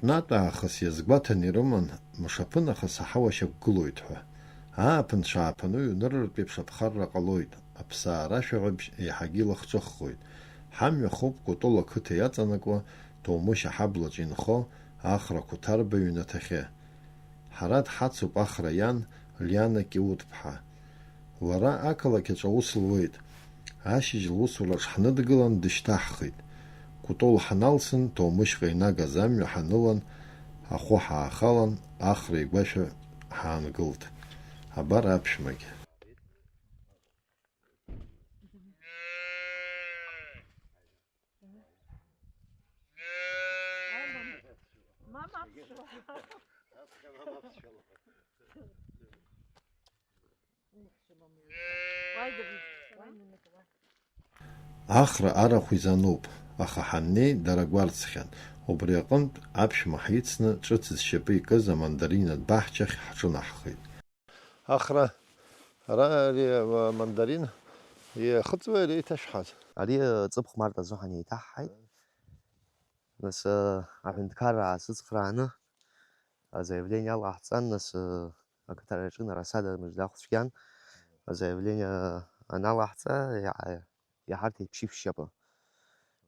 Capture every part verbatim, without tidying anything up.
Натә аахыс иазгәаҭаны ирыман, мшаԥы нахыс аҳауа шьақәгылоит ҳәа. Ааԥынцәа ааԥаны ҩнырратәи ԥшаԥхарра ҟалоит, аԥсаа рашәаҳәабжь еиҳагьы илахҿыххоит. Ҳамҩа хоуп Кәтол ақыҭа иаҵанакуа, Ҭоумышь аҳаблаҿ инхо Ахра Қәҭарба иҩнаҭахьы. Ҳара дҳацуп Ахра иан, Лиана Кьуутԥҳа. Лара ақалақь аҿы аус луеит. Ашьыжь лусураҿ ҳныдгылан дышьҭаҳхит. Кәтол ҳаналсын, Ҭоумышьҟа инагаз амҩа ҳанылан, ахәы ҳаахалан, Ахра игәашәа ҳаангылт. Абар аԥшәмагь. Ахра арахә изануп, аха ҳаннеи дара гәарҵхьан, убри аҟынтә аԥшәма ҳицны ҿыц зшьапы икыз амандаринатә баҳчахь ҳҿынаҳхеит. Ахра, ара ари амандарин иахыҵуеи ари еиҭашәҳаз? Ари ҵыԥх март азыҳәан еиҭаҳҳаит. Нас, э, аҳәынҭқарра аасыцхрааны, азаиавление алаҳҵан, нас, э, ақыҭараҿы нарасада мыжда ахәцәгьан, азаиавление аналаҳҵа, иа-, иаҳарҭеит ԥшьышә шьапы.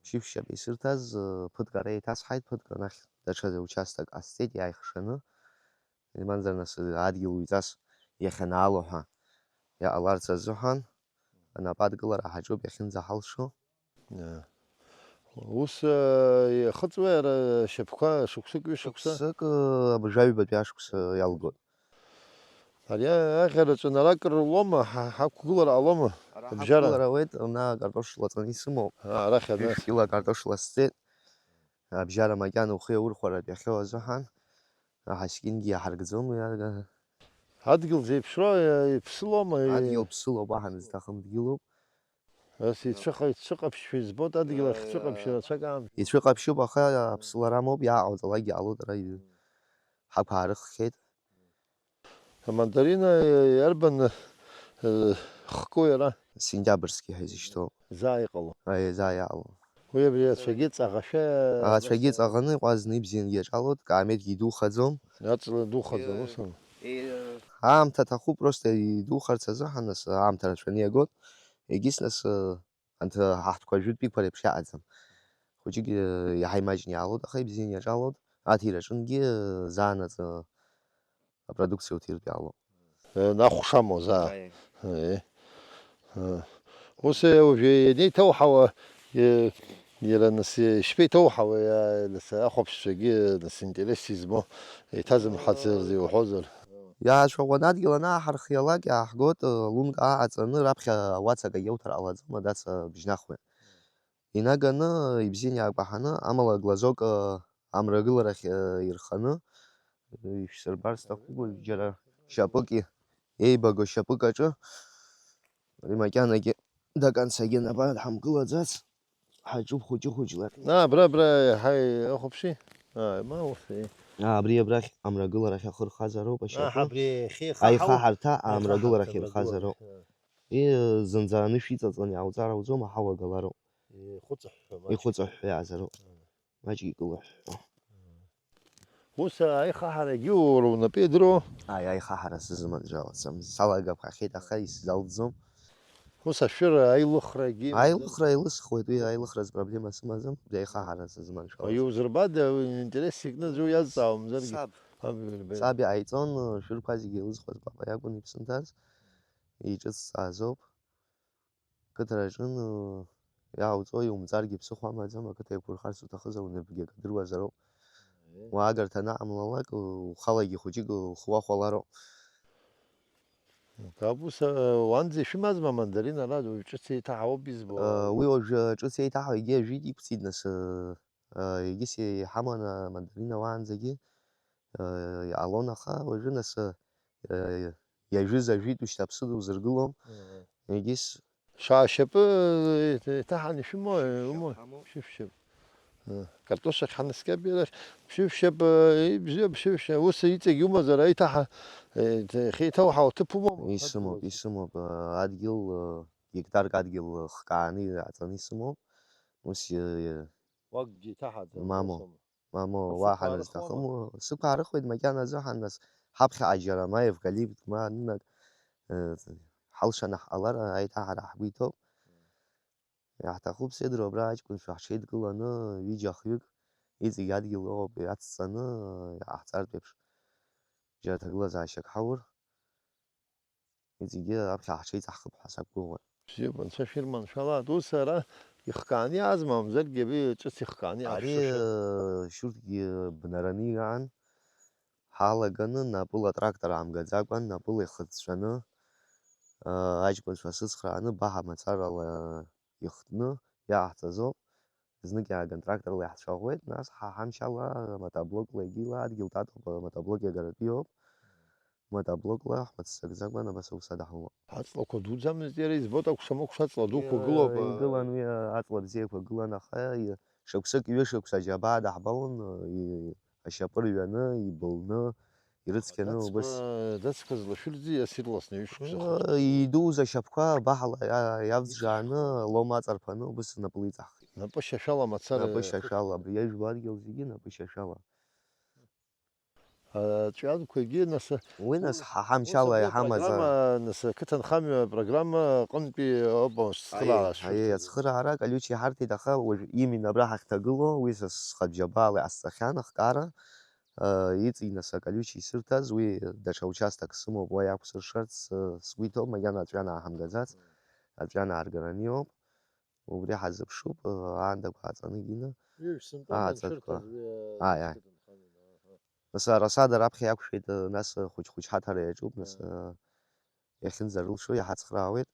Ԥшьышә шьапы исырҭаз, э, ԥыҭк ара еиҭасҳаит, ԥыҭк анахь даҽа участок ҟасҵеит иааихшаны, избанзар, нас, э, адгьыл уаҩҵас иахьанаало ҳәа иҟаларц азыҳәан, анапы адкылара ҳаҿуп иахьынӡаҳалшо. Ус, э, иахыҵуеи ара шьапқәа шықәсык, ҩышықәса? Шықәсык, э, абыржәаҩбатәи ашықәса иалгоит. Ари аӷьараҿы наракыр лоума, ҳа-, ҳақәгылар ҟалома? Ара абжьара? Ҳақәгылар ауеит, мна картош лаҵаны исымоуп. А, арахь ана. Ҩышә кьыла картош ласҵеит. Абжьара макьана ухы иаурхәаратә иахьоу азыҳәан, аҳаскьынгьы иаҳаргӡом уи ага. Адгьыл зеиԥшроу, э, иԥсылома, э? Адгьыл ԥсылоуп, уаҳа дызҭахым дгьылуп. Ас ицәыҟа-, ицәыҟаԥшьшәа избоит, адгьыл ахьцәыҟаԥшьа рацәак аамҭа. Ицәыҟаԥшьуп, аха аԥсылара амоуп, иааҟауҵалакгьы ҟалоит, ара ҩы-, ҳақәаарыххьеит. Амандарина иарбан, э, хкуи ара? Сентиабрски ҳәа изышьҭоу. Заа иҟало. Аи, заа иаало. Уи абри ацәагьы ҵаӷашәа. Ацәагьы ҵаӷаны иҟазны ибзиангьы иаҿалоит, каамеҭгьы идухаӡом. Аҵла духаӡом, ус ала. Аамҭа аҭахуп, просто идухарц азыҳәан, нас аамҭа рацәаны иагоит. Егьыс, нас, анҭ ҳаҳҭқәа жәытәиқәа реиԥш иаҟаӡам. Хәыҷык, э, иаҳа имаҷны иаалоит, аха ибзианы иаҿалоит. Аҭира аҿынгьы, э, заанаҵы апродукциа уҭиртә иаалоуп. Э, нахәшамоу заа. Аи. Э, э. Ус, э, уажәы ианеиҭауҳауа, э, иара нас, э, ишԥеиҭауҳауеи, э, нас ахәаԥшцәагьы, нас, интерес измоу, еиҭазымҳацыз иуҳәозар? Иаацәаӷәаны адгьыл анааҳархиалак, иааҳгоит, э, лунка ааҟаҵаны, раԥхьа ауацак агьауҭар ҟалаӡом, адаца бжьнахуеит. Инаганы, ибзианы иаакәаҳаны, амала глазок, э, амрагыларахь, э, ирханы, э, ишәсырбар сҭахуп, уажә џьара шьапык и-, еибаго шьапык аҿы, ари макьанагьы даканцагьы нап адҳамкылаӡац, ҳаҿуп хәыҷы-хәыҷла. Абра, абра, ҳаи, ахәаԥши? Аа, ма, уф, е. Аа, абри абрахь амрагыларахь ахы рхазароуп, ашьапы. Аҳ, абри ахьеихаҳау. Аихаҳарҭа амрагыларахь аихаҳарҭа ирхазароуп. Амрагыларахь, аа. Е, зынӡа анышә иҵаҵаны иауҵар ауӡом, аҳауа галароуп. Ихәыҵыҳәҳәо маҷк. Ихәыҵыҳәҳәо иаазароуп. Маҷк икылыҳәҳәо. Ус аихаҳарагьы уара унапы иадыруоу? Аи, аихаҳара сызманшәалац, салагақәахьеит, аха исзалҵӡом. Ус ашәыра аилыхрагьы? Аилыхра еилысхуеит, уи аилыхразы проблема сымаӡам, убри аихаҳара сызманшәалац. Иузырбада, уи интерес икны аӡәы иазҵаауамзаргьы? Саб. Саб иааиҵон, шәырқәа зегьы еилызхуаз папа иакәын иԥсы нҭаз, иҿыцҵаазоуп. Қыҭараҿын, иаауҵо иумҵаргьы ԥсыхәа амаӡам, ақыҭа еиқәурхарц уҭахызар, унапгьы акы адыруазароуп. Уаагарҭа анаҟамлалак, ухалагьы хәыҷык ухы уахәалароуп. Кабуса, уанӡа ишәымазма амандарина ара, уажә ҿыц еиҭаҳауп избо? Уи уажәы ҿыц еиҭаҳау, егьи ажәит иқәҵит, нас, егьыс иҳаман амандарина уаанӡагьы. Э, иҟалон, аха уажәы нас, э, иажәыз ажәит, ушьҭа аԥсы дузыргылом. Мгм. Егьыс. Шәа шьапы, э, иҭаҳан ишәымоу, э, умоу? Шьап ҳамоуп. Ԥшьышә шьап. Э, картош ахь ҳанаскьап иара, ԥшьышә шьап, э, ибзиоуп, ԥшьышә шьап. Ус иҵегь умазар, аиҭаҳа, э, т-, хеиҭауҳау аҭыԥ умоума? Исымоуп, исымоуп, э, адгьыл, э, гектарк адгьыл, э, хкааны иаҵаны исымоуп. Ус, э, э, уакгьы иҭаҳаӡам, мамоу. Ус аума? мамоу, уаҳа назҭахыму, сықәаарыхуеит макьаназы ҳан нас, ҳаԥхьаҟа џьара ма евкалипт, ма анынак, э, ҳалшаны ҳҟалар, аиҭаҳара ҳгәы иҭоуп. Иаҳҭахуп, сеидру, абра аҷкәынцәа ҳҽеидкыланы, ҩыџьа-хҩык, иҵегь адгьыл ыҟоуп иацҵаны, иҟаҳҵартә еиԥш, џьара ҭагылазаашьак ҳаур, иҵегьы аԥхьа ҳҽеиҵаҳхып ҳәа сақәгәыӷуан. Бзиоуп, Анцәа шәирманшәалааит. Ус ара ихкааны иааз, мамзаргьы абри ҿыц ихкааны иааз. Ари, шәшәа- э, шьурҭгьы бнараны иаан, ҳалаганы, напыла атрактор аамгаӡакәан, напыла ихыҵәҵәаны, э, аҷкәынцәа сыцхрааны, баҳа мацарала ихтны иааҳҵазоуп. Знык иааган тракторла иаҳцәаӷәеит, нас ҳа ҳамшьала мотоблокла егьила адгьыл татоуп, мотоблок иагаратәиоуп. Мотоблокла ҳмыццакӡакәан абас аус адаҳулон. Аҵлақәа дуӡамызт иара, избоит акәша-мыкәша аҵла дуқәа гылоуп. Игылан уи аҵла бзиақәа гылан, аха и-, шықәсык, ҩышықәса аџьабаа даҳбалон, и-, ашьапы рҩаны, ибылны, ирыцқьаны убас. Дацқәа злашәырӡи иас ирласны ҩышықәса хыҵуа? Идуз ашьапқәа абаҳала иа-, иавҵжааны, лом аҵарԥаны убас напыла иҵаҳхит. Напы шьашәала мацара. Напы шьашәала, абри иажәлар адгьыл зегьы напы шьашәала. Аҵәҩанқәагьы, нас, уи, нас, ҳа-, ҳамшьала иҳамаз, программа, нас, ақыҭанхамҩа программа аҟынтәи ауп, аиеи, ацхыраара, аиеи, ацхыраара, колючий иҳарҭеит, аха уажә именно абра ҳахьҭагылоу, уи са схатә џьабаала иҟасҵахьан ахкаара, э, иҵегь, нас, аколючий исырҭаз, уи даҽа участок сымоуп, уа иақәсыршарц, э, сгәы иҭоуп, макьана аҵәҩан ааҳамгаӡац, аҵәҩан ааргараны иоуп. Убри ҳазыԥшуп, аандақәа ааҵаны икны. Ҩажә сынтәа ааҵатәқәа. Маншәырҭа аӡәы, ааи, ааи. Ақыҭанхамҩа, аҳа. Нас арасада раԥхьа иақәшәеит, нас хәыҷ-хәыҷ ҳаҭара иаҿуп, нас, ааи, иахьынӡарылшо иҳацхраауеит.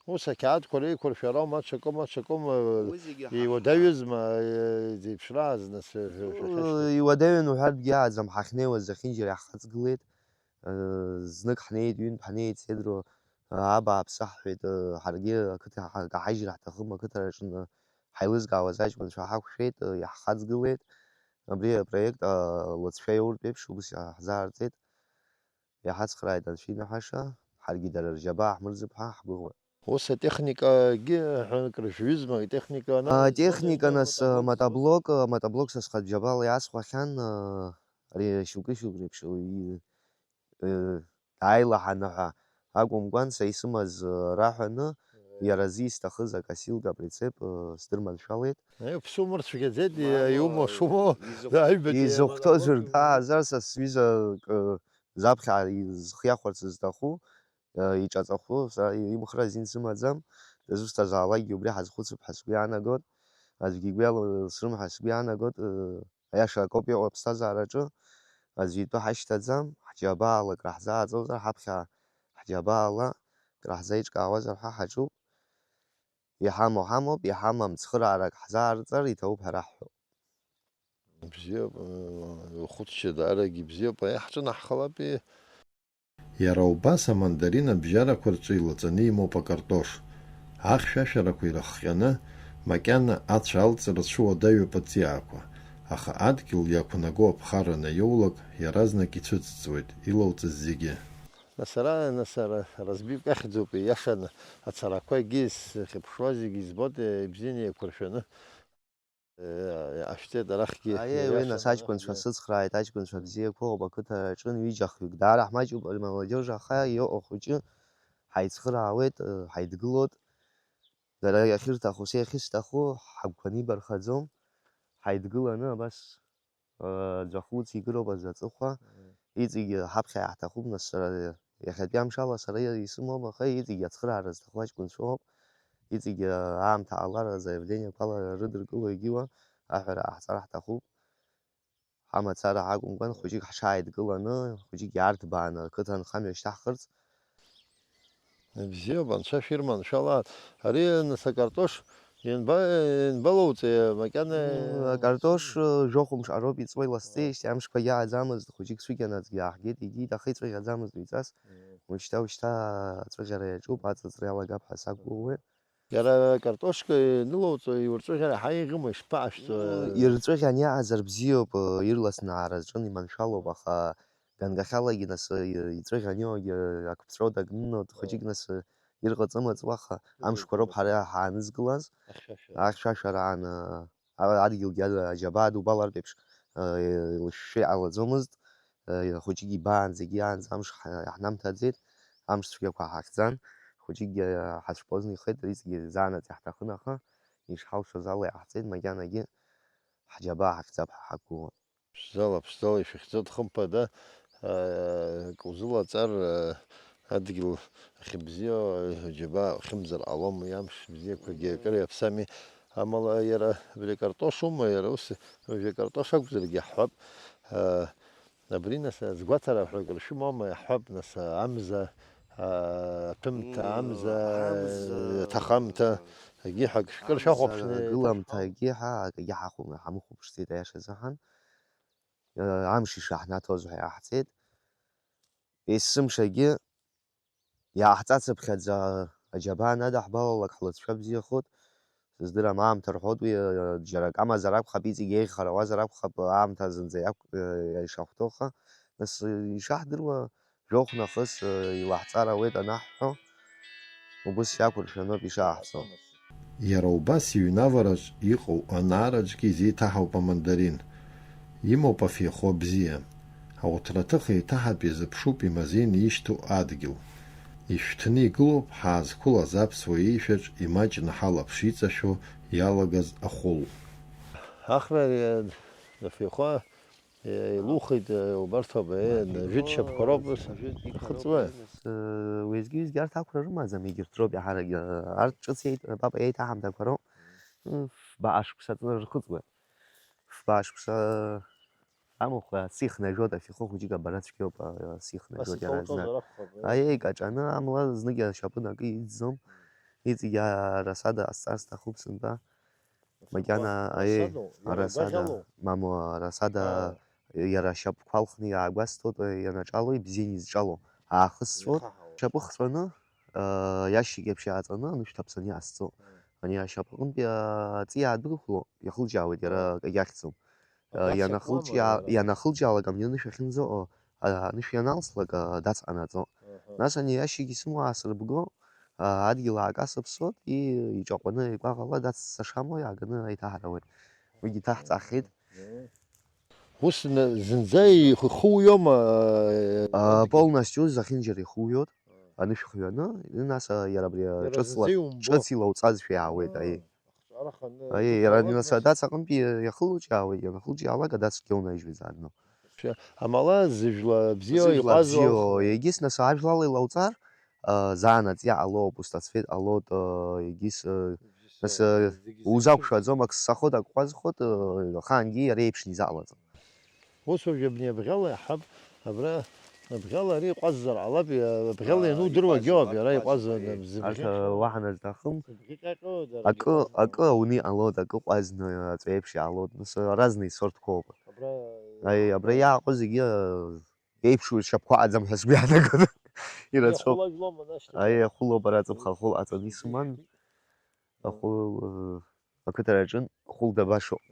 Ус ақьаадқәа реиқәыршәара аума, аҽакым, аҽакым, уи зегьы ҳа-, иуадаҩызма, е, зеиԥшрааз, нас, шәа-, шәа-, шәа-, шәа-, иуадаҩын уҳәартә иааӡам, ҳахьнеиуаз зехьынџьара иаҳхаҵгылеит. Знык ҳнеит, ҩынтә ҳнеит, сеидру, абааԥсы ҳҳәеит, ҳаргьы ақыҭа ҳа-, ҳаиҳажьра ҳҭахым, ақыҭараҿы ҳаилызкаауаз аҷкәынцәа ҳақәшәеит, иаҳхаҵгылеит. Абри апроект, лыҵшәа иоуртә еиԥш, убас иаҳзаарҵеит. Иҳацхрааит анцәа инаҳәаша, ҳаргьы дара рџьабаа ҳмырӡып ҳәа ҳгәыӷуеит. Ус атехникагьы ҳәа акры шәҩызма, атехника ана-, атехника, нас, мотоблок, мотоблок са схатә џьабаала иасхәахьан, ари шьоукы-шьоукы реиԥш, уи, э, дааилаҳаны ҳәа акәымкәан, са исымаз, э, раҳәаны, иара азы исҭахыз акосилка, априцеп, э, сдырманшәалеит. Э, ԥсумыр цәгьаӡеит, мамоу, иумоу шумоу, изыхә-, аҩбатәи изыхәҭоу аманаҟәа зыргааӡар, са сҩыза, э, заԥхьа зхы иахәарц зҭаху, э, иҿаҵахәу, са имхра азин сымаӡам, дызусҭазаалакгьы убри ҳазхәыцып ҳәа сгәы иаанагоит, аӡәгьы игәы иалсрым ҳәа сгәы иаанагоит, э, аиаша акоуп иҟоу аԥсҭазаараҿы, аӡәы итәы ҳашьҭаӡам, ҳџьабаала краҳзааӡозар, ҳаԥхьа ҳџьабаала краҳзеиҿкаауазар ҳәа ҳаҿуп. Иҳамоу ҳамоуп, иҳамам цхыраарак ҳзаарҵар иҭабуп ҳәа раҳҳәоит. Бзиоуп, э, ухәыцшьа даарагьы бзиоуп, аиаҳ ҿынаҳхалапи. Иара убас амандарин абжьарақәа рҿы илаҵаны имоуп акартош. Ахьшәашәарақәа ирыхҟьаны, макьана ацәа алҵра цәуадаҩуп аҵиаақәа, аха адгьыл иақәнаго аԥхарра анаиоулак, иаразнак ицәыҵҵуеит илоуҵаз зегьы. Нас ара, нас ара, разбивка ахьӡуп, ииашаны ацарақәагьы, сахьыԥшуа зегьы избоит, ибзианы еиқәыршәаны. Э, иҟашәҵеит арахьгьы. Аиеи, уи нас ииашаны аҷкәынцәа арахьгьы. Сыцхрааит, аҷкәынцәа бзиақәа ыҟоуп ақыҭараҿы, ҩыџьа-хҩык. Даара ҳмаҷуп, амолодежь, аха иҟоу хәыҷы ҳаицхыраауеит, э, ҳаидгылоит. Дара иахьырҭаху, са иахьысҭаху, ҳагәқәа нибархаӡом. Ҳаидгыланы абас, э, аӡәы ахы уцигыроуп, аӡәы аҵыхәа. Мгм. Иҵегьы ҳаԥхьа иаҳҭахуп, нас сара иахьатәи амшала сара исымоуп, аха иҵегьы ацхыраара зҭаху аҷкәынцәоуп. Иҵегьы аамҭа ҟалар, азаявлениақәа ала рыдыркыло егьиуа аҳәара ҟаҳҵар ҳҭахуп. Ҳамацара ҳакәымкәан, хәыҷык ҳҽааидкыланы, хәыҷык иаарҭбааны, ақыҭа анхамҩа шьҭаҳхырц. Бзиоуп, анцәа шәирманшәалааит. Ари, нас, акартош ианба-, ианбалоуҵеи, макьана? М, акартош, э, жәохә мшароуп иҵуа иласҵеижьҭеи, амшқәа иааӡамызт, хәыҷык цәыгьанаҵгьы иаахгеит, егьи иҭахеит цәыӷьаӡамызт уи ҵас. Мм. Уажәшьҭа, уажәшьҭа ацәыӷьара иаҿуп, аҵыҵра иалагап ҳәа сақәгәыӷуеит. Иара акартошка ианылоуҵо, иурҵәыӷьара ҳаиӷьума, ишԥаашәҵо? Ирҵәыӷьан иаазар бзиоуп, ирласны аараҿын иманшәалоуп, аха ганкахьалагьы нас, иҵәыӷьан иоуагьы ак ԥҵәо дакныноуп, хәыҷык нас ирҟаҵым аҵуаха, амшқәа роуп ҳара ҳаанызкылаз. Ахьшәашәара. Ахьшәашәара аан, а-, адгьылгьы ада-, аџьабаа дубалартә еиԥш, лышәшәа иҟалаӡомызт. Хәыҷык ибаанӡагьы аанӡа амш ҳа-, ҳнамҭаӡеит, амш цәгьақәа ҳахьӡан, хәыҷыкгьы ҳацәпозны ихеит, иҵегьы заанаҵ иаҳҭахын, аха ишҳалшоз ала иаҳҵеит, макьанагьы ҳџьабаа ҳахьӡап ҳәа ҳақәгылон. Ԥшӡала, ԥшӡала ишәыхьӡоит, хымԥада, акы узылаҵар, адгьыл ахьыбзиоу, џьабаа ухьымӡар ҟалом, уи амш бзиақәагьы акыр иаԥсами. Амала иара абри акартош ума, иара ус, уажәы акартош акәзаргьы иаҳҳәап. Абри, нас, азгәаҭара ҳәа акыр шәымоума, иаҳҳәап, нас, амза, аҭәымҭа, амза, амза, аҭахамҭа, егьи ҳәа акы шәкыр шәахәаԥшны, гыламҭа, егьи ҳәа акгьы ҳахәом, ҳамыхәаԥшӡеит, аиаша азыҳәан. Амш ишаҳнаҭоз ҳәа иаҳҵеит. Есымшагьы иааҳҵацыԥхьаӡа аџьабаа анадаҳбалалак ҳлыҵшәа бзиахоит. Сыздырам, аамҭа рҳәоит уи, џьара акы амазар акәхап, иҵегь еиӷьхар ауазар акәхап, аамҭа зынӡа иақә-, ишахәҭоу, аха, нас, ишаҳдыруа, жәохә нахыс, илаҳҵар ауеит анаҳҳәо, убыс иақәыршәаноуп ишааҳҵо. Иара убас иҩнавараҿ иҟоу анаараҿгьы изеиҭаҳауп амандарин. Имоуп афеихо бзиа. Аӷәҭраҭых еиҭаҳатә иазыԥшуп имазеины ишьҭоу адгьыл. Ишәҭны игылоуп ҳаазқәылаз аԥсуа еишәаҿ имаҷны ҳалаԥш иҵашәо иалагаз ахәыл. Ахра афеихо илухеит, убарҭ ауп, жәытә шьапқәа роуп, ус, ихыҵуа. Уеизгьы-уеизгьы арҭ ақәра рымаӡам, егьырҭ роуп иаҳарак, арҭ ҿыц иеит-, папа иеиҭаҳамҭақәа роуп. Фба ашықәса аҵәы рхыҵуа. Фба ашықәса амахә асы ихнажәоит, афихо хәыҷык абара цәгьоуп, асы ихнажәоит иаразнак. Аиеи, каҿаны амла знык ашьапы акы иӡӡом. Иҵегь арасада ҟасҵар сҭахуп сынтәа. Макьана, аиеи, арасада, мамоу, арасада иара ашьапқәа алхны иаагәасҭоит, ианаҿало, ибзианы изҿало аахысҵәоит. Шьапы хҵәаны, иашьыкь еиԥш иааҵаны, анышә ҭаԥсаны иҟасҵо. Ани ашьапаҟынтәи аҵиаа дәықәло, иахылҿиаауеит, иара акагьы ахьӡом. Ианахылҿиаа-, ианахылҿиаалак амни анышә ахьынӡаҟоу, анышә ианалслак, дацҟанаҵо. Нас ани иашьыкь исымоу аасырбго, адгьыл аакасыԥсоит, и-, иҿаҟәаны икәаӷала даццашамо иааганы аиҭаҳара ауеит. Уигьы иҭаҳҵахьеит. Ус на-, зынӡа ихы-, ихыуиома? Полностью зехьынџьара ихыуиоит. Анышә хҩаны, нас, иара абри ҿыцла, ҿыц илауҵазшәа иаауеит, аиеи. Аиеи, иара нас адац аҟынтәи иахылҿиаауеит, ианахылҿиаалак адац цәгьа унаижьуеит заодно. Амала зыжәла бзиоу, зыжәла иҟазоу, бзиоу, егьыс нас ажәлала илауҵар, заанаҵ иаҟало, пустоцвет ҟалоит, егьыс, нас, узақәшәаӡом, ак ссахоит, ак ҟәазхоит, ахаангьы иара еиԥшны изаҟалаӡом. Ус уажәы абни абӷьала иаҳҳәап, абра абӷьала ари иҟәаззар ҟалап, абӷьала ианудыруагьы ауп, иара иҟәазуа. Арҭ, уаҳа назҭахым. Акы, акы ауны иҟалоит, акы ҟәазны аҵәеиԥш иаалоит, нас разные сорткоуп. Аи, абра иааҟоу зегьы еиԥшу ршьапқәа аӡам ҳәа сгәы иаанагоит. Ирацәоуп. Аи, ахәылоуп, ара аҵыԥх ахәыл ҟаҵаны исыман. Ахәыл, ақыҭараҿын хәылда башоуп.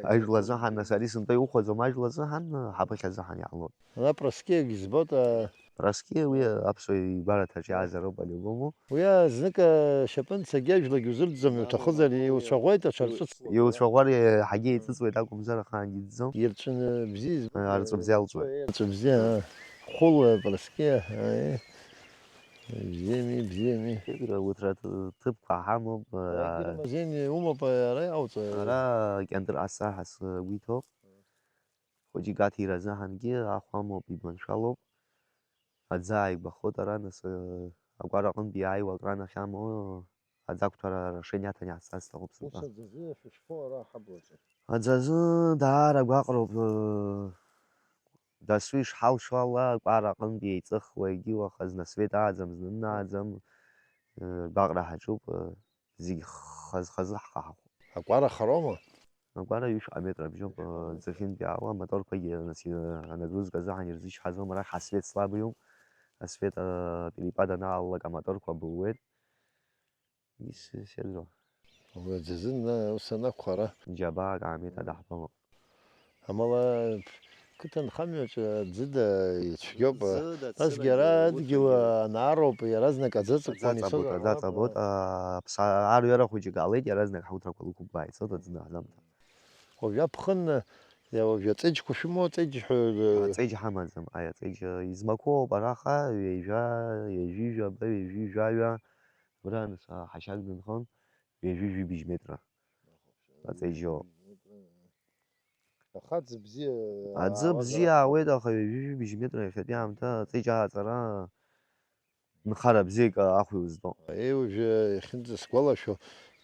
Ажәла азыҳәан, нас, ари сынтәа иухәаӡом, ажәла азыҳәан, ҳабыхь азыҳәан иаалоит. Ана Проскиагь избоит, а. Проскиа уи аԥсуа игәараҭаҿ иаазароуп, по-любому. Уи знык ашьапынцагьы ажәлагьы узырӡом, иуҭахызар, иуцәаӷәеит аҽарҿыц. Иуцәаӷәар иаҳагьы еиҵыҵуеит акәымзар, ахаангьы иӡӡом. Ирҵәны бзиа избоит. Арҵәыбзиа алҵуеит. Арҵәыбзиа, а. Хәыла Проскиа, аиеи. Бзиами, бзиами. Егьырҭ уҭра ҭыԥқәа ҳамоуп. Егьырҭ мазеини умоуп, ара иҟауҵо? Ара Кьантыр ҟасҵар ҳәа сгәы иҭоуп. Хәыҷык аҭира азыҳәангьы ахә амоуп, ибаншәалоуп. Аӡы ааигәахоит ара, нас, агәара аҟынтәи иааиуа акран ахьамоу, аӡы ақәҭәара арашен иаҭан иаҳҵар сҭахуп сынтәа. Ус аӡазы шәышәфо ара ҳаблаҿы? Аӡазы даара гәаҟроуп. Дасу ишҳалшо ала, акәара аҟынтә еиҵыхуа егьи уаха зны асвет ааӡам, зны нааӡам, э, гәаҟра ҳаҿуп, э, зегь хаз-хазы ҳхаҳахуп. Акәара хароума? Акәара ҩышәҟа метра бжьоуп, э, ӡыхьынтәи аауа, амоторқәагьы, нас, э, анагрузка азыҳәан ирзычҳаӡом, арахь асвет слаб иоуп, асвет, э, перепад анаалалак, амоторқәа былуеит. Исеидру. Уи аӡазын, ус анакәха, ара. Џьабаак аамеҭ адаҳбалоуп. Амала, қыҭанхамҩаҿы аӡы да ицәгьоуп. Насгьы ара адгьыл анаароуп, иаразнак аӡы аҵыхәан ицоит. Аӡы аҵабоит, аԥса-, арҩара хәыҷык ҟалеит, иаразнак ҳауҭрақәа лықәыкәкәаа ицоит, аӡы даҳзамҭар. Уажәы аԥхын Иа, уажәы аҵеџьқәа шәымоу, аҵеџь ҳәа, э, Аҵеџь ҳамаӡам, аи, аҵеџь, э, измақәоуп, араҟа ҩажәа, ҩажәи жәаба, ҩажәи жәаҩа, абра нас, а, ҳашьак дынхон, ҩажәи жәибжь метра аҵеџьоуп. Аха аӡы бзиа Аӡы аауазар бзиа акәхап. Аауеит, аха ҩажәи жәибжь метра иахьатәи аамҭа аҵеџь ааҵара нхара бзиак ахә иузҭо. Еи, уажәы иахьынӡасгәалашәо,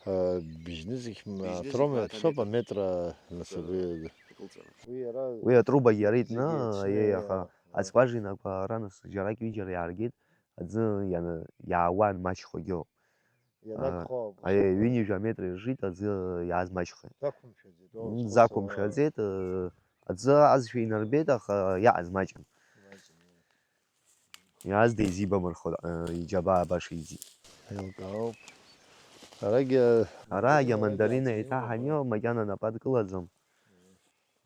а, быжьнызқь м-, Быжьнызқь атром ма иаԥсоуп аметр. Аметр, нас, Э, абри икылҵәаны. Уи иара Уи атрубагь иара итны, зегьы ицны, еи, аха а, аскважинақәа ара нас џьарак ҩыџьара иааргеит, аӡы иана-, иаауан маҷхогьы. Ианакәхо. Аиеи, ҩынҩажәа метр иржит, аӡы иааз маҷхеит. Дзақәымшәаӡеит, М, дзақәымшәаӡеит, э, аӡы азшәа инарбеит, аха иааз маҷын. Маҷын, иааз деизибамырхо, э, иџьабаа баша иӡит. Еилкаауп. Арагьы Арагьы амандарина еиҭаҳанио, макьана нап адкылаӡом.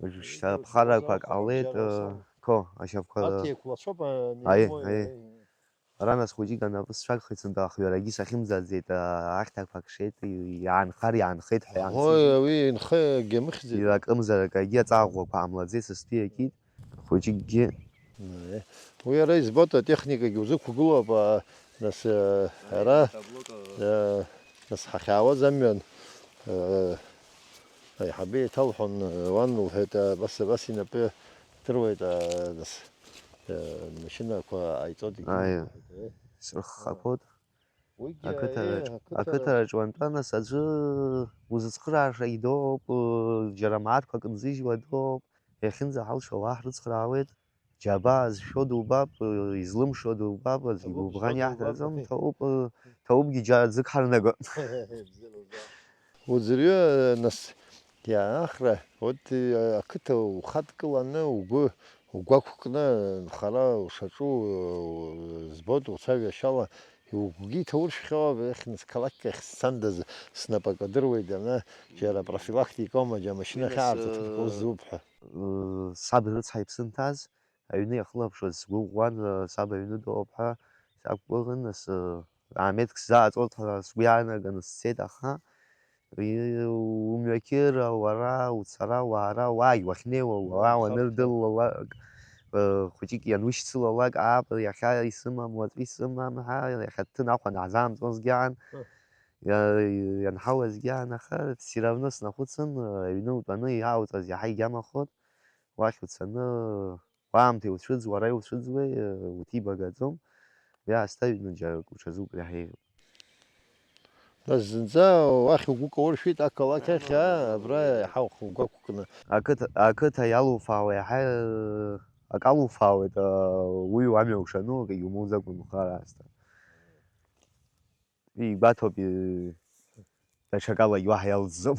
Уажәшьҭа ԥхарақәак ҟалеит, э, қо, ашьапқәа. Арҭ еиқәлацәоуп, Аиеи, аиеи. Ара нас хәыҷык анапы сцәагхеит сынтәа, ахҩарагьы сахьымӡаӡеит, аа, ахьҭақәак шеит, иаанхар иаанхеит ҳәа Аҳои, иаанхеит. Уи инхагьы амыхьӡеит. Акымзарак агьы аҵаа ӷәӷәақәа аамлаӡеит, сыстәи акит, хәыҷыкгьы. Аиеи. Уи ара избоит, атехникагьы узықәгылоуп, аа, нас, аа, ара, аа, нас ҳахьаауаз амҩан, аа, аиҳабы еиҭалҳәон, уан лҳәеит, аа, абас, абас инапы дыруеит, аа, нас, аа, машьынақәа ҟаиҵоит, егьи Аиеи. Лҳәеит, аиеи. Срыххақәоит. Уигьы, Ақыҭараҿ, аиеи, ақыҭараҿ. Ақыҭараҿ уантәа, нас, аӡәы узыцхырааша идоуп, џьара мааҭқәак нзыжьуа доуп, иахьынӡаҳалшо уа ҳрыцхраауеит. Џьабаа зшәо дубап, излымшо дубап, аӡәгьы Ҭабуп гәыбӷан шо иаҳҭаӡом, дубап. Ҭабуп, ҭабупгьы џьара ӡык ҳарнагон. Уӡырҩы, нас, иаахра, вот, ақыҭа ухадкыланы, угәы, угәақәкны, нхара ушаҿу, збоит, уцәажәашьала, угәгьы иҭауршәхьоу, иахьынӡ қалақьк ахь сцандаз, снапы акы адыруеит, ана, џьара профилактикоума, џьара машьына Нас, ахьаарҵо э, ҭыԥ узуп ҳәа. Э, саб рыцҳа иԥсы нҭаз, аҩны иахылаԥшуаз сгәы ӷәӷәан, э, саб аҩны дыҟоуп ҳәа сақәгәыӷын, нас, э, аамеҭк сзааҵоит ҳәа сгәы иаанаганы сцеит, аха, и-, умҩақьыра, уара, уцара, уаара, уаагь уахьнеиуа, уара Уаанхап. Уанырдылалак, э, хәыҷык ианушьцылалак, аап, иахьа исымам, уаҵәы исымам ҳәа, иахьа ҭын ахәа наҳзаамҵуазгьы аан, Ҳы. иа-, ианҳауазгьы аан, аха все равно снахәыцын, э, аҩны утәаны иаауҵаз иаҳа игьамахот, уахь уцаны, уаамҭа иуцәыӡ, уара иуцәыӡуеи, уҭибагаӡом. Уи аасҭа аҩны џьарак уҽазук иаҳа еиӷьуп. Нас зынӡа уахь угәы кауршәит ақалақь ахь, аа, абра иаҳа ухы угәы ақәкны. Ақыҭа, ақыҭа иалуфаауа иаҳа, акы алуфаауеит, уи уамҩа ушану, акгьы умоуӡакәа унхар аасҭа. Игәаҭоуп, и-, даҽакалагьы уаҳа иалҵӡом.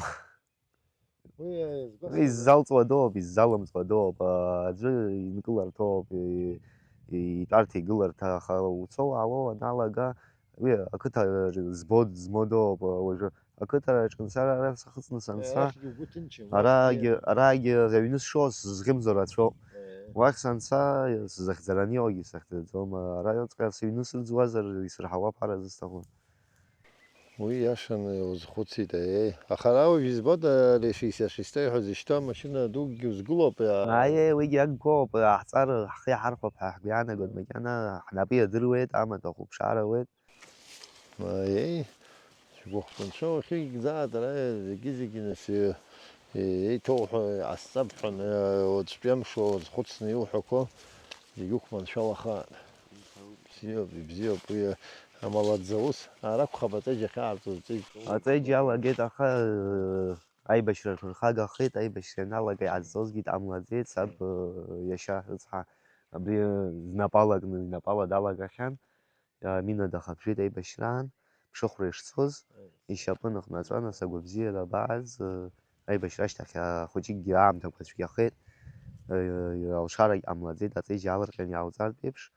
Уи, э, изгәасҭоит. Иззалҵуа дууп, иззалымҵуа дууп, а, аӡәы инкыларҭоуп, и-, и-, итәарҭа игыларҭа, аха уцо уаауа уаналага, уи ақыҭа збо-, змодоуп, а, уажәы ақыҭараҿ нцар ара сахыҵны санца, Арахьгьы угәы ҭынчым, арагьы, уахьгьы. Арагьы аҩны сшоу сызхьымӡо рацәоуп. Э. Уахь санца, сзахьӡараны иҟоугьы сахьӡаӡом, араҟаҵәҟьа сыҩны сырӡуазар, исырҳауа аԥара зысҭаху. Уи иашаны узхәыцит, еи. Аха ара уажә избоит, ари шәи са шәи сҭеиҳәа зышьҭоу амашьына дукгьы узгылоуп, иа- Аиеи, уигьы аггоуп, ҳҵар ҳхы иаҳархәап ҳәа ҳгәы иаанагоит, макьана ҳнапы иадыруеит, амаҭәа хәыԥшаара ауеит. Аиеи, шәгәыхәтәанцәа уахьыгӡаат, ара зегьы-зегьы нас, е-, еиҭоуҳәо иҟасҵап ҳәа, уаҵәтәи амш уазхәыцны иуҳәақәо зегьы уқәманшәалахааит. Бзиоуп, ибзиоуп, уи амала дзаус, ара акәхап аҵеџь ахьаарту, аҵеџь. Аҵеџь иалагеит, аха, э, аибашьра рԥырхагахеит, аибашьра ианалага иҟазҵозгьы дҟамлаӡеит, саб, э, иашьа рыцҳа абри, э, знапы алакны, знапала далагахьан, Амина дахаԥжәеит аибашьраан, ԥшыхәра ишцоз, ишьапы ныхнаҵәа, нас агәабзиара абааз, э, аибашьра ашьҭахь ахәыҷыкгьы аамҭақәа цәгьахеит, э, алшарагь ҟамлаӡеит, аҵеџь иаалырҟьан иаауҵартә еиԥш.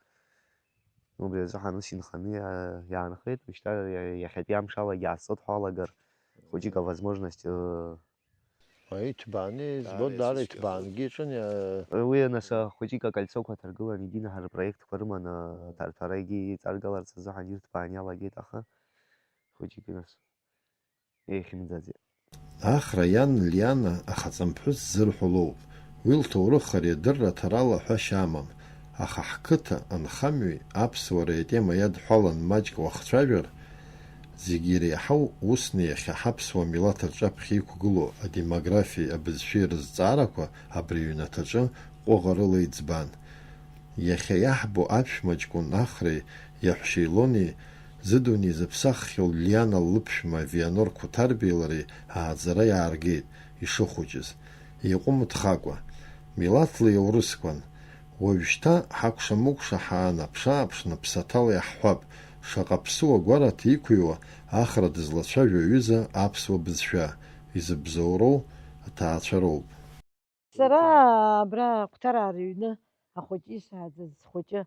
Убри азыҳәан ус инханы иа-, иаанхеит, уажәшьҭа иа-, иахьатәи амшалагьы аасҵоит ҳәа уалагар, хәыҷык авозможность, э, Аиҭбааны, избоит, даара даара иҭбаангьы иҿын, иа- Уи, нас, ахәыҷык акольцоқәа ҭаргылан, егьи наҳар рпроектқәа рыманы, аҭарҭәарагьы иҵаргаларц азыҳәан ирҭбаан иалагеит, аха хәыҷык, нас, еихьымӡаӡеит. Ахра иан Лиана ахаҵамԥҳәыс зырҳәо лоуп. Уи лҭоурых ари адырра аҭарала ҳәашьа амам, аха ҳқыҭа анхамҩеи аԥсуареи атема иадҳәалан маҷк уахцәажәар, зегьы иреиҳау усны иахьа ҳаԥсуа милаҭ рҿаԥхьа иқәгылоу адемографиеи абызшәеи рызҵаарақәа абри аҩнаҭаҿы ҟәыӷарыла иӡбан. Иахьа иаҳбо аԥшәма ҷкәын Ахреи иаҳәшьа Илонеи, зыдунеи зыԥсаххьоу Лиана лыԥшәма Вианор Қәыҭарбеи лареи ааӡара иааргеит, ишыхәыҷыз. Иҟәымҭхакәа, милаҭла иаурыскуан. Уажәшьҭа ҳакәша-мыкәша ҳаанаԥш-ааԥшны ԥсаҭала иаҳҳәап, шаҟа ԥсыуа гәараҭа иқәыҩуа Ахра дызлацәажәо аҩыза аԥсуа бызшәа, изыбзоуроу аҭаацәа роуп. Сара абра Қәҭараа рыҩны ахәыҷы исааӡаз схәыҷы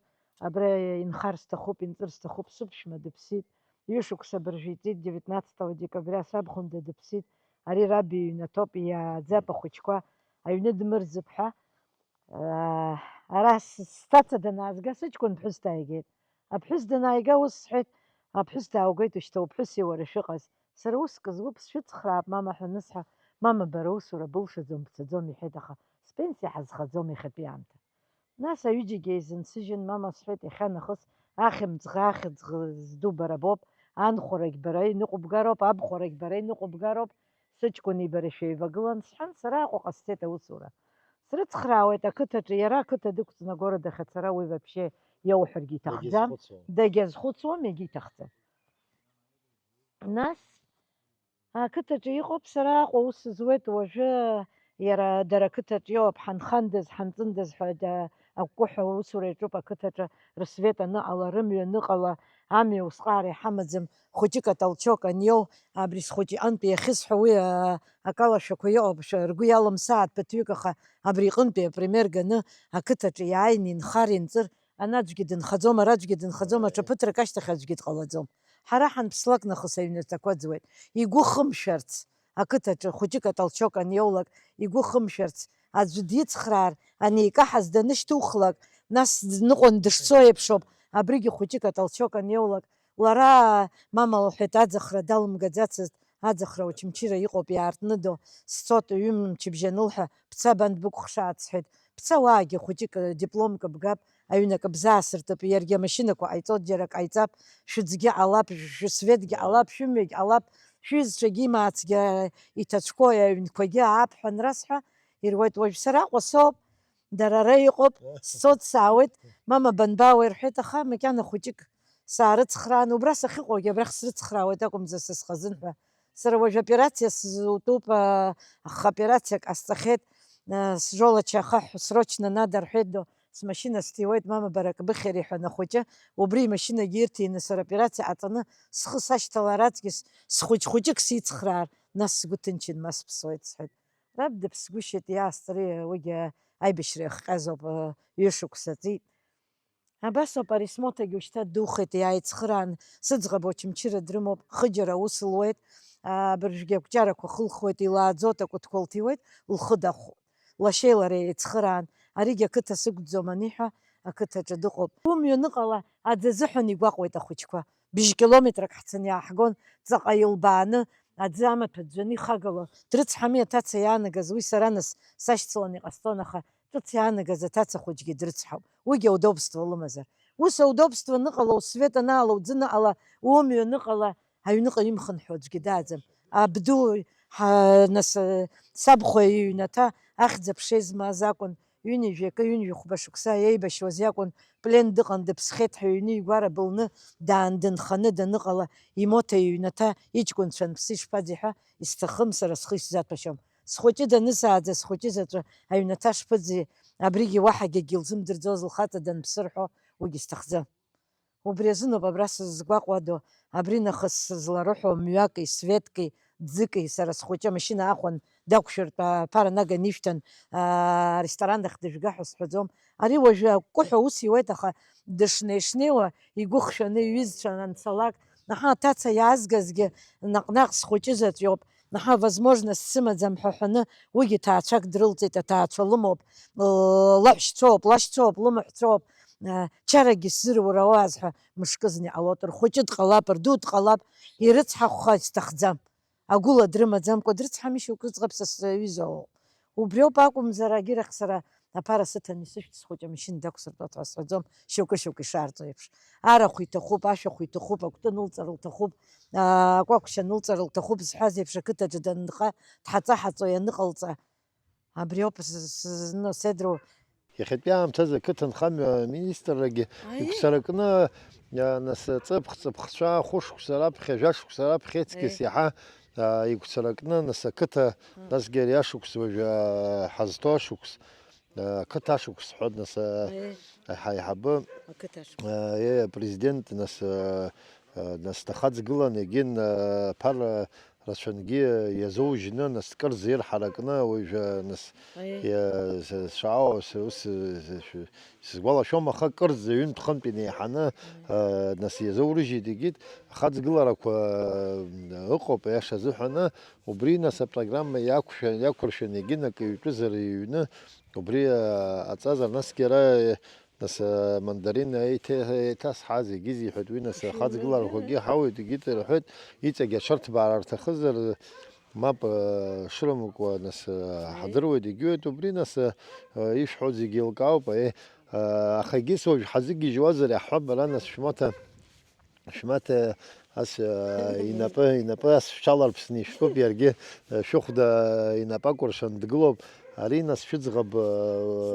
абра инхар сҭахуп, инҵыр сҭахуп, сыԥшәма дыԥсит, ҩышықәса абыржәы иҵит, девятнадцатого декабря сабхәында дыԥсит, ари раб иҩнаҭоуп, иааӡап ахәыҷқәа, аҩны дмырӡып ҳәа. Ара сҭаца данаазга, сыҷкәын ԥҳәыс дааигеит. Аԥҳәыс данааига, ус сҳәеит, аԥҳәыс дааугеит, ушьҭа уԥҳәыси уара шәыҟаз. Сара уск згәы сшәыцхраап, мама, ҳәа анысҳәа, мама, бара усура былшаӡом, бцаӡом, иҳәеит, аха спенсиа ҳазхаӡом иахьатәи аамҭа. Нас аҩыџьагьы еизынсыжьын, мама, сҳәеит, иахьанахыс ахьымӡӷ, ахьӡӷ зду бара боуп, анхәрагь бара иныҟәыбгароуп, абхәрагь бара иныҟәыбгароуп, сыҷкәыни бареи шәеивагылан, сҳәан, сара Аҟәаҟа сцеит аусура. Срыцхраауеит ақыҭаҿы, иара ақыҭа дықәҵны агород ахь ацара уи вообще иауҳәаргьы иҭахӡам, дагьазхәыцуам, егьа иҭахӡам. Нас ақыҭаҿы иҟоуп, сара Аҟәа аус зуеит уажәы, иара дара ақыҭаҿы иоуп, ҳанхандаз, ҳанҵындаз ҳәа да-, акәкәыҳәа аусура иаҿуп ақыҭаҿы, рсвет аныҟала, рымҩа аныҟала, амҩа усҟаара иҳамаӡам, хәыҷык атолчок аниоу, абри схәыҷы иҟынтә иахьысҳәо уи, а, акалашәақәа иҟоуп, шәа-, ргәы иалымсааит ԥыҭҩык, аха абри иҟынтәи апример ганы ақыҭаҿы иааины инхар, инҵыр, ана аӡәгьы дынхаӡом, ара аӡәгьы дынхаӡом, аҽа ԥыҭрак ашьҭахь аӡәгьы дҟалаӡом. Ҳара ҳанԥслак нахыс аҩнаҭақәа ӡуеит. Игәы хымшәарц, ақыҭаҿы хәыҷык атолчок аниоулак, игәы хымшәарц, аӡәы дицхраар, аникаҳаз данышьҭухлак, нас дныҟәон дышцо еиԥшоуп, абригьы хәыҷык атолчок аниоулак, лара, мама лҳәеит, аӡахра далымгаӡацызт, аӡахра Очамчыра иҟоуп, иаартны до, сцот ҩымчыбжьа анылҳәа, бца, бан дбыкәхшааит, сҳәеит, бца, уаагьы хәыҷык, дипломк бгап, аҩны акы бзаасыртып, иаргьы амашьынақәа ҟаиҵоит, џьара ак ҟаиҵап, шәыӡгьы ҟалап, шәсветгьы ҟалап, шәымҩагь ҟалап, шәҩызцәагьы имаацгьы иҭацәқәоу аҩнқәагьы аап ҳәа анрасҳәа, ируеит, уажә сара Аҟәа соуп, дара ара иҟоуп, сцоит, саауеит, мама, банбаауеи рҳәеит, аха макьана хәыҷык саарыцхраан, убра сахьыҟоугьы абрахь срыцхраауеит акәымзар, са схазын ҳәа. Сара уажә операциа сзутәуп, а, аха операциак ҟасҵахьеит, а, сжолача ахаҳә срочно надо рҳәеит, до, смашьына сҭиуеит, мама, бара акы быхьыр, иҳәан ахәыҷы, убри имашьынагьы ирҭины сара операциа ҟаҵаны схы сашьҭалар аҵкьыс схәыҷ-хәыҷык сицхраар, нас сгәы ҭынчын, ма сыԥсуеит, сҳәеит. Раб дыԥсгәышьеит, иаасҭари, уигьы аибашьра иахҟьазоуп, ҩышықәса ҵит. Абас ауп, ари смоҭагьы ушьҭа ддухеит, иааицхыраан, сыӡӷаб Очамчыра дрымоуп, хыџьара аус луеит, абыржәгьы акәҷарақәа хылхуеит, илааӡоит, акәытқәа лҭиуеит, лхы дахәоит. Лашьеи лареи еицхыраан, аригьы ақыҭа сықәӡом аниҳәа, ақыҭаҿы дыҟоуп. Умҩаныҟала аӡы азыҳәан игәаҟуеит ахәыҷқәа. Бжь километрак ҳцаны иааҳгон, ҵаҟа илбааны, аӡы амаҭәа ӡәӡәаны ихагало. Дрыцҳами аҭаца иаанагаз, уи сара нас сашьцыланы иҟасҵон, аха ҿыц иаанагаз аҭаца хәыҷгьы дрыцҳауп, уигьы аудобство лымазар. Ус аудобство аныҟала, усвет анаала, уӡы аныҟала, умҩа аныҟала, аҩныҟа имхынҳәуа аӡәгьы дааӡам. Абду, ҳа, нас, сабхәа иҩнаҭа ахьӡ-аԥша змаз акәын, ҩынҩажәи акы, ҩынҩажәи хәба шықәса еибашьуаз иакәын, плен дыҟан, дыԥсхьеит ҳәа, ҩны игәара былны, даан дынханы даныҟала, имоҭа иҩнаҭа иҷкәынцәа анԥсы ишԥаӡи ҳәа, исҭахым, сара схы исзаҭәашьом. Схәыҷы данысааӡа, схәыҷы заҵәы аҩнаҭа шԥыӡи, абригьы уаҳагь акгьы лзымдырӡоз лхаҵа данԥсы рҳәо, уигьы сҭахӡам. Убри азыноуп абра сызгәаҟуадоу, абри нахыс сызларыҳәо мҩаки, светки, ӡыки, сара схәыҷы амашьына аахәан дақәшәыртә, аԥара наган ишәҭан, аа, аресторан ахь дыжәга ҳәа сҳәаӡом. Ари уажәы акәкәыҳәа ус иуеит, аха дышнеи-шнеиуа, игәы хшәаны иҩызцәа анцалак, наҳа аҭаца иаазгазгьы наҟ-наҟ схәыҷы заҵәоуп. Наҳа возможность сымаӡам ҳәа ҳәаны, уигьы ҭаацәак дрылҵит, аҭаацәа лымоуп, лаҳәшьцәоуп, лашьцәоуп, лымаҳәцәоуп, чарагьы сзыруруаз ҳәа мышкызны иҟалоит, рхәыҷы дҟалап, рду дҟалап, ирыцҳахәха сҭахӡам. Агәыла дрымаӡамкәа дрыцҳами, шьоук рыӡӷаб са сҩыза ыҟоуп. Убриоуп акәымзар, агьырахь сара аԥара сыҭаны исышәҭ схәыҷы амашьына дақәсыртәоит ҳәа сҳәаӡом, шьоукы-шьоукы ишаарҵо еиԥш. Арахә иҭахуп, ашәахә иҭахуп, акәты анылҵар лҭахуп, аа, акәакәшь анылҵар лҭахуп зҳәаз еиԥш, ақыҭаҿы данынха, дҳаҵа-ҳаҵо ианыҟалҵа. Абриоуп сызну, сеидроу. Иахьатәи аамҭазы ақыҭанхамҩа аминистррагьы Аи. Игәцаракны, а, нас, ҵыԥх-ҵыԥхцәа хәышықәса раԥхьа, жәашықәса раԥхьа еиҵкьыс Аи. Иаҳа, а, игәцаракны, нас, ақыҭа, М. Насгьы ари ашықәс уажәы, а, ҳазҭоу ашықәс, а, ақыҭа ашықәс ҳҳәоит, нас, а, Аи. Ҳаиҳабы, Ақыҭа ашықәс. А, е, апрезидент, нас, а, а, нас дахаҵгылан, егьин, а, ԥара рацәангьы иазоужьны, нас, кырӡа ирҳаракны, уажәы, нас, Аиеи. Иа-, с-, сшаауа, с-, ус, с-, с-, сызгәалашәом, аха кырӡа ҩынтә-хынтә инеиҳаны, Аиеи. А, нас, иазоурыжьит, егьит, ахаҵгыларақәа, а, ыҟоуп, аиаша азыҳәаны, убри, нас, апрограмма иақәшәа-, иақәыршәаны, егьин, акы ҩтәызар иҩны, убри, а, аҵазар, насгьы ара, Нас, а, мандарин еиҭа-, еиҭасҳа зегьы изиҳәоит, уи, нас, ахаҵгыларақәагьы ҳауеит, егьит рҳәоит, иҵегь аҽырҭбаара рҭахызар, мап, а, шрымукуа, нас, а, ҳадыруеит, егьиуеит, убри, нас, а, ишәҳәо зегьы еилкаауп, аиеи, а, аха егьыс уажә ҳазыгьежьуазар иаҳҳәап, бара, нас, шәмаҭа, шәмаҭа, Ас, э, инапы, инапы ас шәҽаларԥсны ишәтәуп, иаргьы, э, шәыхәда инапы акәыршан дгылоуп. Ари, нас, шәыӡӷаб, э,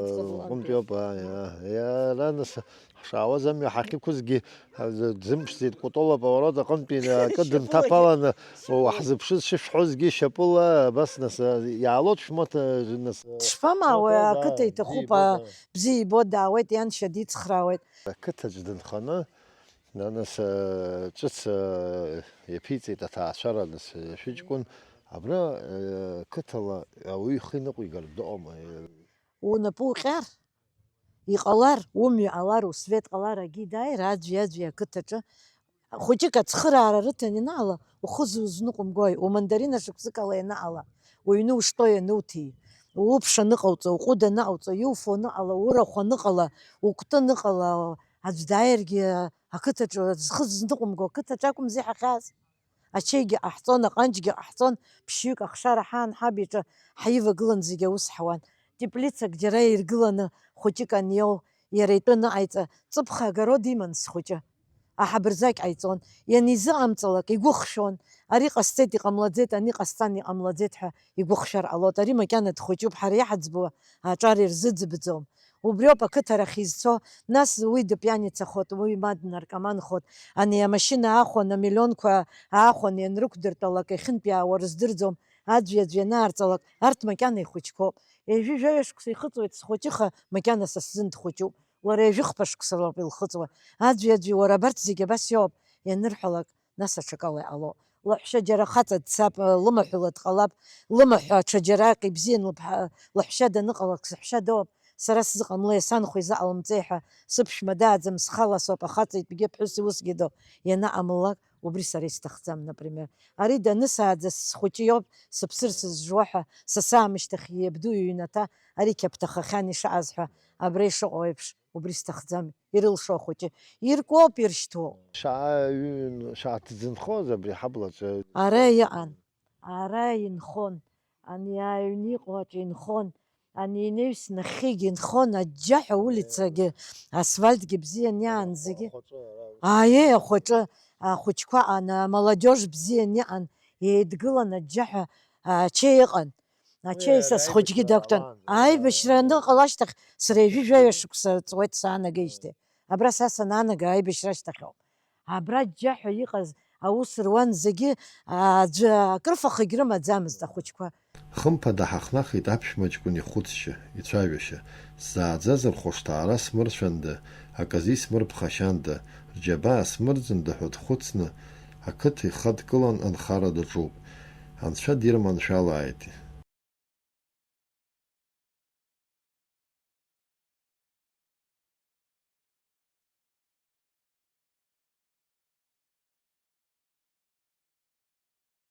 Шәыӡӷаб лҟынтәиоуп, лҟынтәиоуп. Ааи, ааи. Иара, нас, ҳшаауаз амҩа ҳахьықәызгьы, э, дзымԥшӡеит, Кәтол аповорот аҟынтәи акы Шьапыла дынҭаԥаланы, шьапыла. Уаҳзыԥшыз шышәҳәозгьы шьапыла, абас, нас, э, иаалоит шәмаҭа, э, нас, э, Дшԥамаауеи, шәмаҭа, ақыҭа да, иҭахуп, бзиа а, ибоит, бзиа ибо, даауеит, ианшьа дицхраауеит. Ақыҭаҿ дынханы, Нас, э, ҿыц, э, иаԥиҵеит аҭаацәара, нас, э, шәыҷкәын абра, э, қыҭала ауаҩы ихы иныҟәигартә дыҟоума? Э, Унапы уҟьар, иҟалар, умҩа ҟалар, усвет ҟалар, агьи дааир, аӡәи-аӡәи ақыҭаҿы хәыҷык ацхыраара рыҭан ианаала, ухы зузныҟәымгои, умандарина шықәсыкала ианаала, уҩны уштәоу иануҭи, уԥш аныҟауҵо, уҟәыд аныҟауҵо, иуфо аныҟала, урахә аныҟала, укәты аныҟала, Аӡә дааиргьы ақыҭаҿы зхы зныҟәымго ақыҭаҿы акәымзи ҳахьааз. Ачеигьы ҟаҳҵон, аҟанҷгьы ҟаҳҵон, ԥшьҩык ахшара ҳаан ҳаб иҿы ҳаивагылан зегьы аус ҳауан. Теплицак џьара иргыланы хәыҷык аниоу, иара итәы ныҟаиҵа, ҵыԥх агород иман схәыҷы. Аҳабырзаҟь ҟаиҵон, ианизыҟамҵалак игәыхшәон, ари ҟасҵеит, иҟамлаӡеит, ани ҟасҵан, иҟамлаӡеит ҳәа игәыхшәар ҟалоит. Ари макьана дхәыҷуп, ҳара иаҳаӡбуа аҿар ирзыӡбӡом. Убриоуп ақыҭарахь изцо, нас уи дыпианицахоит, уи ма днаркоманхоит, ани амашьына аахәаны, амиллионқәа аахәаны ианрықәдыртәалак, иахьынтәиаауа рыздырӡом, аӡәи-аӡәи ианаарҵалак, арҭ макьана ихәыҷқәоуп. Ҩажәи жәаҩа шықәса ихыҵуеит схәыҷыха, макьана са сзын дхәыҷуп. Лара ҩажәи хԥа шықәса лоуп илхыҵуа. Аӡәи-аӡәи, уара абарҭ зегьы абас иоуп, ианырҳәалак, нас аҽакала иҟало. Лаҳәшьа џьара хаҵа дцап, лымаҳәыла дҟалап, лымаҳә аҽаџьараҟ ибзиан лыԥҳа, лаҳәшьа даныҟалак, саҳәшьа доуп, сара сзыҟамлеи, санхәа изыҟалымҵеи ҳәа, сыԥшәма дааӡам, схала соуп, ахаҵа итәгьы аԥҳәыс усгьы доуп, ианаҟамлалак, убри сара исҭахӡам, например. Ари данысааӡаз схәыҷы иоуп, сыԥсыр сызжуа ҳәа, са саамышьҭахь иабду иҩнаҭа, ари қьаԥҭахахьан ишааз ҳәа, абра ишыҟоу еиԥш. Убри сҭахӡам, ирылшо ахәыҷы иркуоуп иршьҭоу. Шаа-, ҩын-, шааҭӡынхоз абри ҳаблаҿы. Ара иҟан, ара инхон, ани аҩны иҟоу аҿы инхон, ани инаҩс нахьхьигьы инхон, аџьџьаҳәа улицагьы, асфальтгьы бзиан иаанӡагьы. Ахәаҿы, ара. Ааи, ахәаҿы, ахәыҷқәа ан-, амолодежь бзиан иҟан, еидгылан аџьџьаҳәа, ачеи ыҟан. Ачеи са схәыҷгьы дақәтәан. Аибашьра аныҟала ашьҭахь сара ҩажәи жәаҩа шықәса ҵуеит саанагеижьҭеи. Абра са санаанага аибашьра ашьҭахьоуп. Абра џьџьаҳәа иҟаз аус руан зегьы, аӡәы акрыфахагь рымаӡамызт ахәыҷқәа. Хымԥада ҳахнахит аԥшәма ҷкәын ихәыцшьа, ицәажәашьа. Сзааӡазар хәышҭаара смырцәанда, аказы исмырԥхашьанда, рџьабаа смырӡында ҳәа дхәыцны, ақыҭа ихадкылан анхара даҿуп. Анцәа дирманшәалааит,